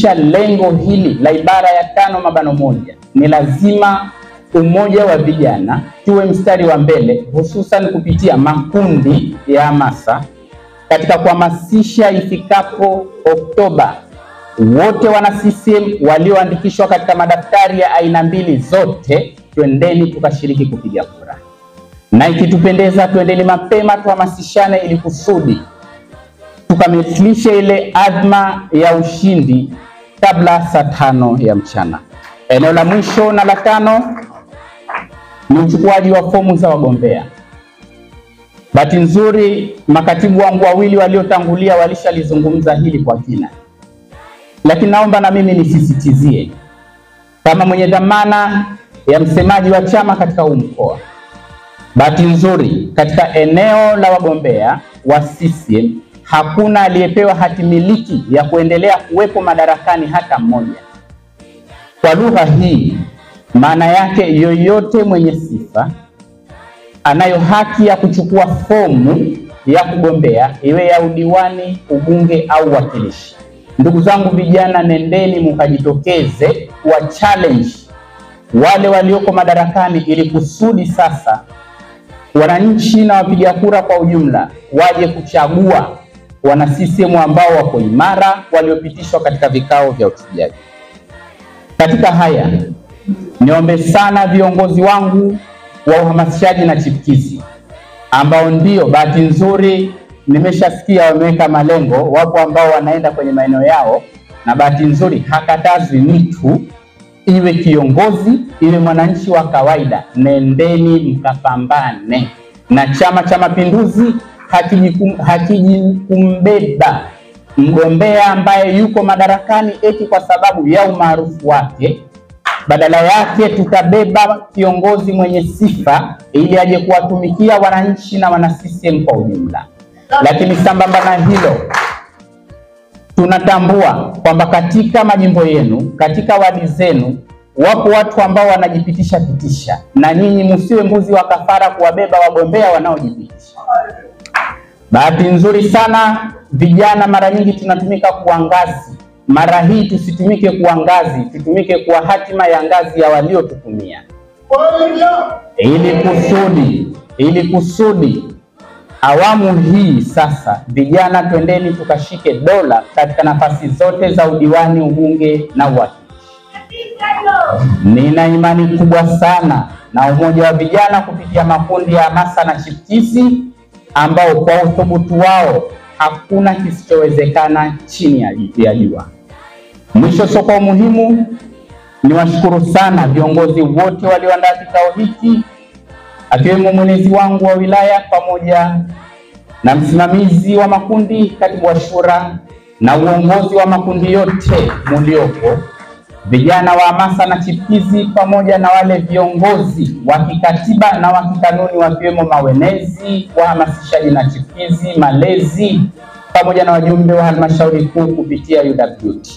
kufanikisha lengo hili la ibara ya 5(1), ni lazima umoja wa vijana tuwe mstari wa mbele, hususan kupitia makundi ya hamasa katika kuhamasisha ifikapo Oktoba wote wana CCM walioandikishwa katika madaftari ya aina mbili zote, twendeni tukashiriki kupiga kura. Na ikitupendeza twendeni mapema tuhamasishane ili kusudi tukamilishe ile adhma ya ushindi kabla saa 5 ya mchana. Eneo la mwisho na la 5 ni uchukuaji wa fomu za wagombea. Bahati nzuri makatibu wangu wawili waliotangulia walishalizungumza hili kwa kina, lakini naomba na mimi nisisitizie kama mwenye dhamana ya msemaji wa chama katika huu mkoa. Bahati nzuri katika eneo la wagombea wa CCM hakuna aliyepewa hati miliki ya kuendelea kuwepo madarakani hata mmoja. Kwa lugha hii, maana yake yoyote mwenye sifa anayo haki ya kuchukua fomu ya kugombea, iwe ya udiwani, ubunge au uwakilishi. Ndugu zangu vijana, nendeni mkajitokeze kuwa challenge wale walioko madarakani, ili kusudi sasa wananchi na wapiga kura kwa ujumla waje kuchagua wana CCM ambao wako imara, waliopitishwa katika vikao vya uchujaji. Katika haya, niombe sana viongozi wangu wa uhamasishaji na chipukizi, ambao ndio bahati nzuri nimeshasikia wameweka malengo, wapo ambao wanaenda kwenye maeneo yao, na bahati nzuri hakatazwi mtu, iwe kiongozi iwe mwananchi wa kawaida, nendeni mkapambane na Chama cha Mapinduzi. Hakijikumbeba mgombea ambaye yuko madarakani eti kwa sababu ya umaarufu wake. Badala yake tutabeba kiongozi mwenye sifa ili aje kuwatumikia wananchi na wana CCM kwa ujumla. Lakini sambamba na hilo, tunatambua kwamba katika majimbo yenu, katika wadi zenu, wapo watu ambao wanajipitisha pitisha, na nyinyi msiwe mbuzi wa kafara kuwabeba wagombea wanaojipitisha. Bahati nzuri sana vijana mara nyingi tunatumika kuwa ngazi. Mara hii tusitumike kuwa ngazi, tutumike kuwa hatima ya ngazi ya waliotutumia, ili kusudi awamu hii sasa vijana twendeni tukashike dola katika nafasi zote za udiwani, ubunge na uwakilishi. Nina imani kubwa sana na umoja wa vijana kupitia makundi ya hamasa na chipukizi, ambao kwa uthubutu wao hakuna kisichowezekana chini ya jua. Mwisho sio kwa umuhimu, niwashukuru sana viongozi wote walioandaa kikao hiki, akiwemo mwenezi wangu wa wilaya pamoja na msimamizi wa makundi, katibu wa shura na uongozi wa makundi yote muliopo, vijana wa hamasa na chipukizi pamoja na wale viongozi wa kikatiba na wa kikanuni wakiwemo mawenezi, wahamasishaji na chipukizi, malezi pamoja na wajumbe wa halmashauri kuu kupitia UWT.